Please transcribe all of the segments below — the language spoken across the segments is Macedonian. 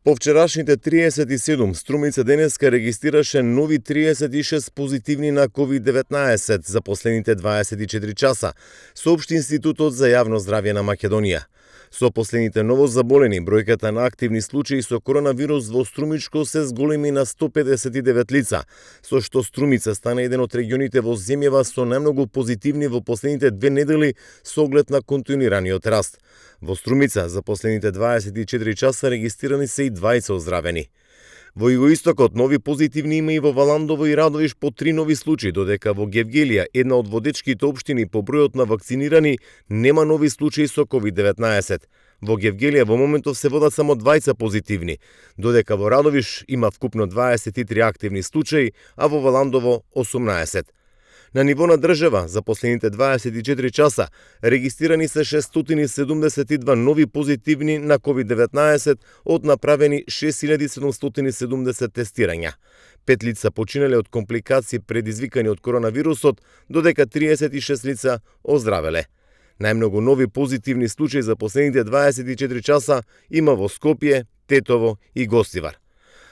По вчерашните 37, Струмица денеска регистрираше нови 36 позитивни на COVID-19 за последните 24 часа, соопшти Институтот за јавно здравје на Македонија. Со последните новозаболени, бројката на активни случаи со коронавирус во Струмичко се зголеми на 159 лица, со што Струмица стана еден од регионите во земјава со најмногу позитивни во последните 2 недели со оглед на континуираниот раст. Во Струмица за последните 24 часа регистрирани се и 20 оздравени. Во Југоистокот нови позитивни има и во Валандово и Радовиш по 3 нови случаи, додека во Гевгелија, една од водечките општини по бројот на вакцинирани, нема нови случаи со COVID-19. Во Гевгелија во моментов се водат само 20 позитивни, додека во Радовиш има вкупно 23 активни случаи, а во Валандово 18. На ниво на држава за последните 24 часа регистрирани се 672 нови позитивни на COVID-19 од направени 6770 тестирања. 5 лица починале од компликации предизвикани од коронавирусот, додека 36 лица оздравеле. Најмногу нови позитивни случаи за последните 24 часа има во Скопје, Тетово и Гостивар.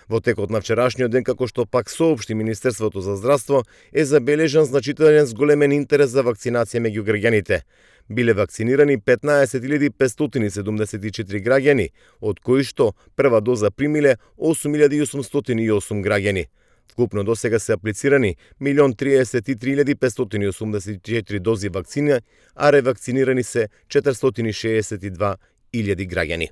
Во текот на вчерашниот ден, како што пак соопшти Министерството за здравство, е забележан значителен зголемен интерес за вакцинација меѓу граѓаните. Биле вакцинирани 15.574 граѓани, од кои што прва доза примиле 8.808 граѓани. Вкупно досега се аплицирани 1.033.584 дози вакцина, а ревакцинирани се 462.000 граѓани.